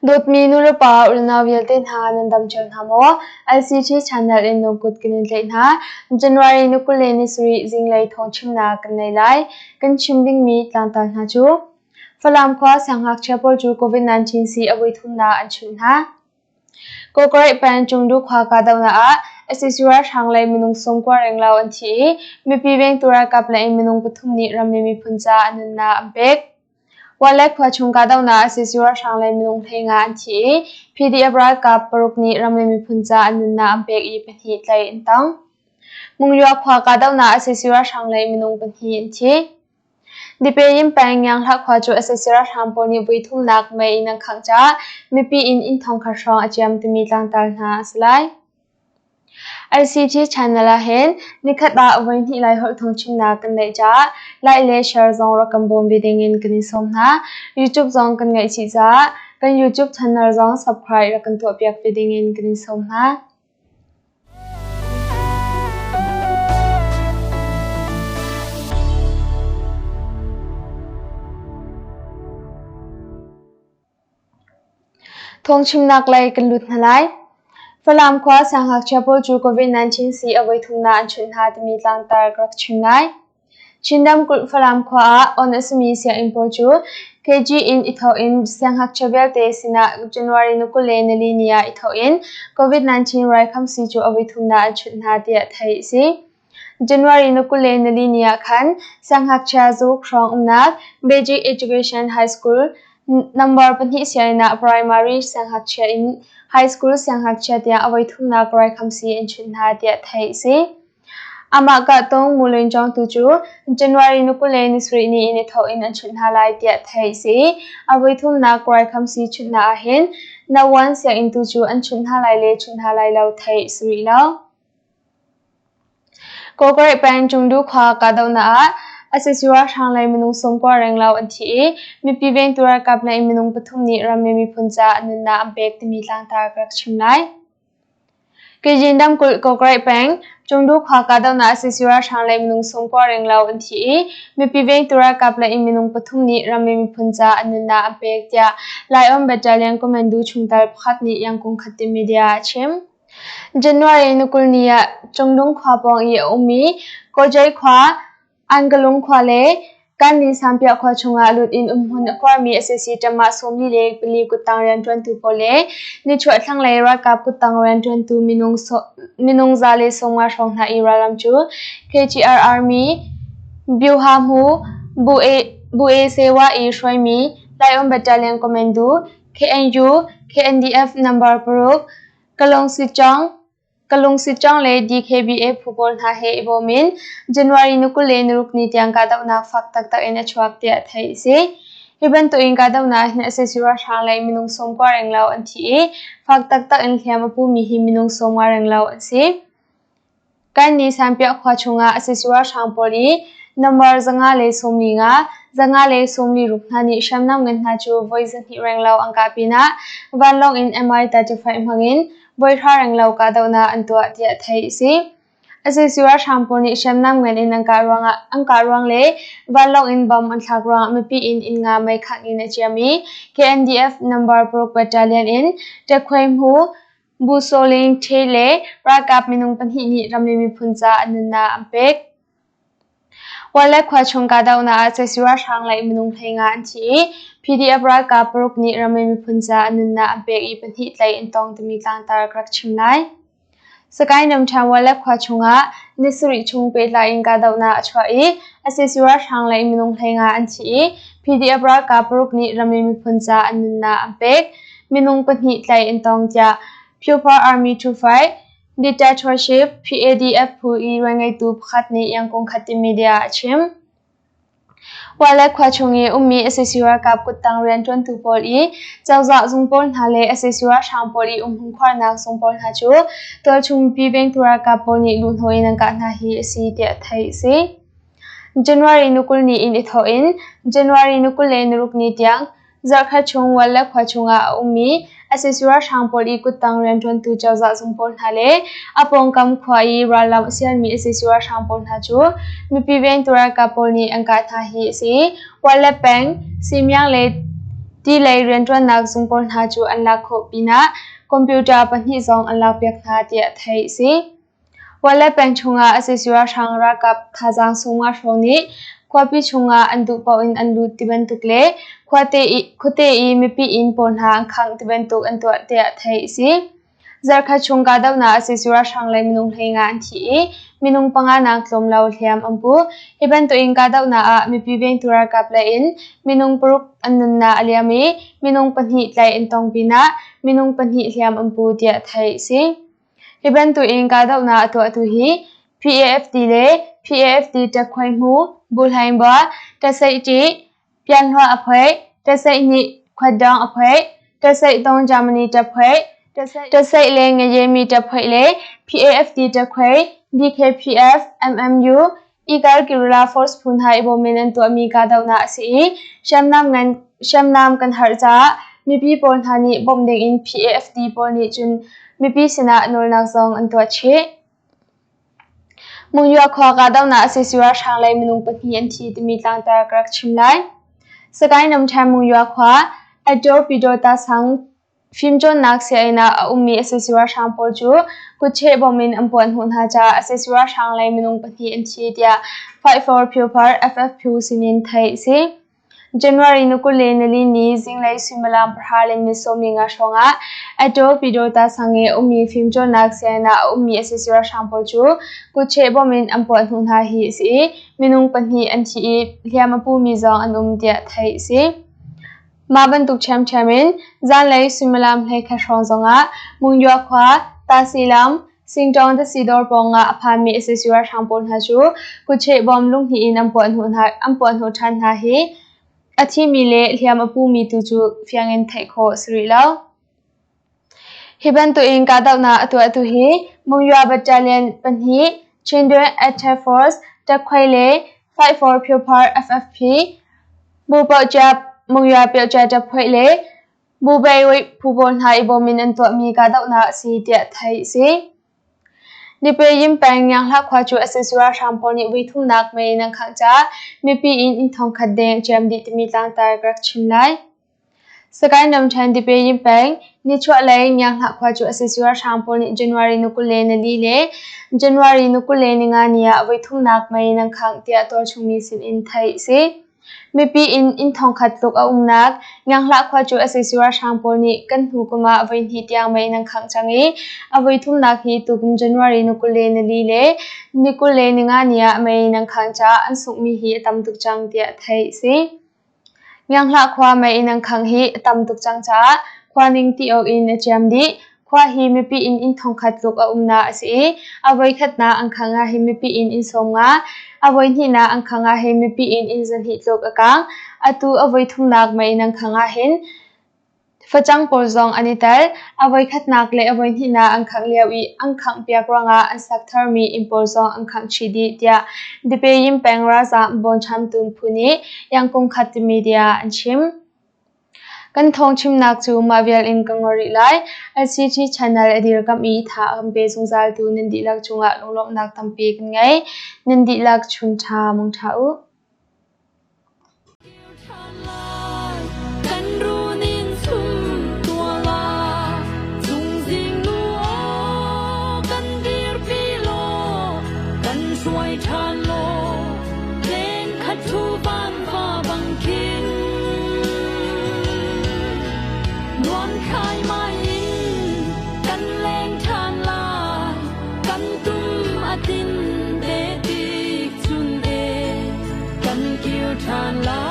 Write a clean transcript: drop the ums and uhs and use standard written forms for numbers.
Dawtmi nulepa unau vialte hna nan dam cio hna maw? LCT channel in lungkut kan in tlaih hna. January ni 27 zinglei thawngchimnak kan nei lai. Kan chim dingmi tlangtar hna cu Falam khua siangngakchia pawl cu COVID-19 sii a voi thumnak an chunh hna. Kawkawraih peng Cungdu khua kahdohnak ah sac ralhrang lei minung 90 renglo an thi i mipi vengtu ralkap lei in minung pathum nih rammi miphun caah an nunnak an pek. Wallet khua chung kahdohnak ah sac ralhrang lei minung 15 an thi i PDF ralkap paruk nih ram le miphun caah an nunnak an pek i pahnih tlaih an tong. Mungyua khua kahdohnak ah sac ralhrang lei minung pahnih an thi. Dipeyin peng Ngianghlah khua cu sac ralhrang pawl nih voi thumnak mei in an khangh caah mipi inn inn thongkhat hrawng a ciam timi tlangtar hna a si lai. ICT channel ahhin nikhat ah voihnih Laiholh thawngchimnak kan neih caah like le share zong rak kan bawm ve dingin kan in sawm hna. YouTube zong kan ngeih chih caah kan YouTube channel zong subscribe rak kan tuahpiak ve dingin kan in sawm hna. Thawngchimnak lei kan lut hna lai. Falam khua siangngakchia pawl cu COVID-19 sii a voithumnak an chunh hna timi tlangtar ka rak chim lai. Chin ramkulh Falam khua ah on a simi sianginn pawl cu KG in i thawk in siangngakchia vialte sinah January ni 24 ni ah i thawk in COVID-19 raikhamsii cu a voithumnak an chunh hna tiah theih a si. January ni 24 ni ah khan siangngakchia zaruk hrawng umnak Beijing Education High School number pahnih sianginn ah primary siangngakchia in high school siangngakchia tiang a voithumnak raikhamsii an chunh hna tiah theih a si. Amah kahtung Mulin cawngtu cu January ni 27 ni in i thawk in an chunh hna lai tiah theih a si. A voithumnak raikhamsii chunhnak ahhin No. 1 sianginn tu cu an chunh hna lai le chunh hna lai lo theih a si rih lo. Kawkawraih peng Cungdu khua kahdohnak ah sac ralhrang lei minung 90 renglo an thi i mipi vengtu ralkap lei minung pathum nih rammi miphun caah an nunnak an pek timi tlangtar ka rak chim lai. Kejin ramkulh Kawkawraih peng Cungdu khua kahdohnak ah sac ralhrang lei minung 90 renglo an thi i mipi vengtu ralkap lei minung pathum nih rammi miphun caah an nunnak an pek tiah Laion Battalion Commando chungtel pakhat nih Yangkung Khatte Media ah a chim. January ni 20 ni ah Cungdung khua pawng i a ummi Kawjai khua, Angalung khua le Kanni Sampiah khua chungah lut in umhmun a khuarmi sac ṭamah 44 kuttang rianṭuantu pawl le nichuah thlanglei ralkap kuttang rianṭuantu minung 150 hrawng hna i ralram cu KGR Army Byuhahmu Bu-e-Sewa i hruaimi Laion Battalion Commando KNU KNDF number paruk Kalung Sichang le DKBA phu pawl hna he i bawm in January ni 26 ni tiang kahdohnak fak taktak in a chuak tiah theih a si. Hi bantuk in kahdohnak hin sac ralhrang lei minung 90 renglo an thi i fak taktak in hliam a pumi hi minung 50 renglo an si. Kan nih Sanpiah khua chungah sac ralhrang pawl i number 515, 546 hna nih hriamnam ngan hna cu voi 200 renglo an kah pinah vanlawng in Mi-35 hmangin voi hra renglo kahdohnak an tuah tiah theih a si. Sac ralhrang pawl nih hriamnam ngan in an kah ruang le vanlawng in bomb an thlak ruangah mipi inn inn nga mei khangh in a ciam i KNDF number paruk battalion in Ṭekhuai-hmu Bu Soling Htwe le ralkap minung pahnih nih rammi miphun ca an nunnak an pek. Wallet khua chung kahdohnak ah sac ralhrang lei minung 15 an thi i PDF ralkap paruk nih rammi miphun ca an nunnak an pek i pahnih tlaih an tong timi tlangtar ka rak chim lai. Sagaing ramṭhen Wallet khua chungah ni sarih chung pehtlai in kahdohnak a chuah i sac ralhrang lei minung 15 an thi i PDF ralkap paruk nih rammi miphun ca an nunnak an pek. Minung pahnih tlaih an tong tiah Pyopa Army to Fight Dictatorship PADF phu i rianngeitu pakhat nih Yangon Khatte media ah a chim. Wallet khua chung i ummi sac ralkap kuttang rianṭuantu pawl i cozah zung pawl hna le sac ralhrang pawl i umhmun khuarnak zung pawl hna cu tualchung mipi vengtu ralkap pawl nih luhhnawh in an kah hna hi a si tiah theih a si. January ni 20 ni in i thawk in January ni 26 ni tiang Zarhkhat chung Wallet khua chungah a ummi sac ralhrang pawl i kuttang rianṭuantu cozah zung pawl hna le a pawngkam khua i rallam a sialmi sac ralhrang pawl hna cu mipi vengtu ralkap pawl nih an kah hna hi a si. Wallet peng, Simyang le Ti lei rianṭuannak zung pawl hna cu an lak khawh pinah computer pahnih zong an lakpiak hna tiah theih a si. Wale peng chungah sac ralhrang ralkap thazaang sungah hrawng nih khuapi chungah an duh paoh in an lut ti bantuk le khuate i mipi inn pawl hna an khangh ti bantuk an tuah tiah theih a si. Zarhkhat chung kahdohnak sac ralhrang lei minung 15 an thi i minung panga nak tlawm lo hliam an pu. Hi bantukin kahdohnak ah mipi vengtu ralkap lei in minung paruk an nunnak a liam i minung pahnih tlaih an tong pinah minung pahnih hliam an pu tiah theih a si. Hi bantukin kahdohnak a tuahtu hi PAFD le PAFD ṭakkhuaihmu, Buhlaingbua, ṭaseihṭih, Pianhluah a phoih, ṭaseihnih khuatdawng a phoih, ṭaseihtawng Germany ṭaphoih, ṭaseih le Ngayemi ṭaphoih le PAFD ṭakhuai, DKPF, MMU, Eagle Guerrilla Force phu hna i bawm in an tuahmi kahdohnak a si i hriamnam kan harh caah mipi pawl hna nih bawmh dingin PAFD pawl nih cun mipi sinah nawlnak zong an tuah chih. Monywa khua kahdohnak a sac ralhrang lei minung pahnih an thi timi tlangtar ka rak chim lai. Sagaing ramṭhen Monywa khua Ato Pyidawta sang Fimcawnnak sianginn ah a ummi sac ralhrang pawl cu kutcheh bom in an puahhnawh hna caah sac ralhrang lei minung pahnih an thi tiah Fight for Pure FFP sinin theih a si. January ni 24 ni zinglei suimilam 10:15 hrawng ah Ato Pyidawta sang i a ummi fimcawnnak sianginn ah a ummi sac ralhrang pawl cu kutcheh bom in an puahhnawh hna hi a si i minung pahnih an thi i hliam a pumi zong an um tiah theih a si. Mah bantuk ṭhiamṭhiam in zanlei suimilam 11 hrawng zongah Mungya khua, Tasi lam, Singṭawng tasi dawr pawngah a phanmi sac ralhrang pawl hna cu kutcheh bom lunghnih in an puahhnawh ṭhan hna hi a thimi le hliam a pumi tu cu fiang in theih khawh a si rih lo. Hi bantukin kahdohnak a tuahtu hi Monywa Battalion pahnih, Chindwin Attack Force, Takkhuai le Fight for Pure FFP, Bupohcia Monywa Pyohcia Takkhuai le Bubei phu pawl hna i bawm in an tuahmi kahdohnak a si tiah theih a si. Nipeyin peng Ngianghlah khua cu sac ralhrang pawl nih voithumnak mei in an khangh caah mipi inn inn thongkhat deng a ciam dih timi tlangtar ka rak chim lai. Sagaing ramṭhen Dipeyin peng, nichuahlei Ngianghlah khua cu sac ralhrang pawl nih January ni 24 le January ni 25 ni ah voithumnak mei in an khangh tiah tualchung mi sinin theih a si. Mipi inn inn thongkhat tluk a umnak Ngianghlah khua cu sac ralhrang pawl nih kan hnu kum ah voihnih tiang mei in an khangh cang i a voithumnak hi tukum January ni 24 le ni 25 ni ah mei in an khangh caah an sunghmi hi a tam tuk cang tiah theih a si. Ngianghlah khua mei inn an khangh hi a tam tuk cang caah khua ning ti awk in a ciam dih. Khua hi mipi inn inn thongkhat tluk a umnak a si i a voikhatnak an khangh ah hin mipi inn inn 50, a voihnihnak an khangh ah hin mipi inn inn 200 tluk a kaang. Atu a voithumnak mei inn an khangh ah hin Facang pawl zong an i tel. A voikhatnak le a voihnihnak an khangh lio i an khanghpiak ruangah an sak tharmi inn pawl zong an khangh chih dih tiah Dipeyin peng ralzaam Bawnchamtu phu nih Yangkung khat timi media an chim. Kan thawng chimnak cu mah vial in ka ngol rih lai. LCT channel a dirkamh i tha a kan pe zungzaltu nan dihlak cungah lunglawmhnak tampi kan ngei. Nan dihlak chun ṭha mung ṭha u. Kan run in chum tuala chungzing nu aw kan dirpi law kan hruai ṭhan law leng khat thu van va bang khin nuam khai mai in kan leng ṭhan lai kan tum a tin te tik chun e kan kir ṭhan lai.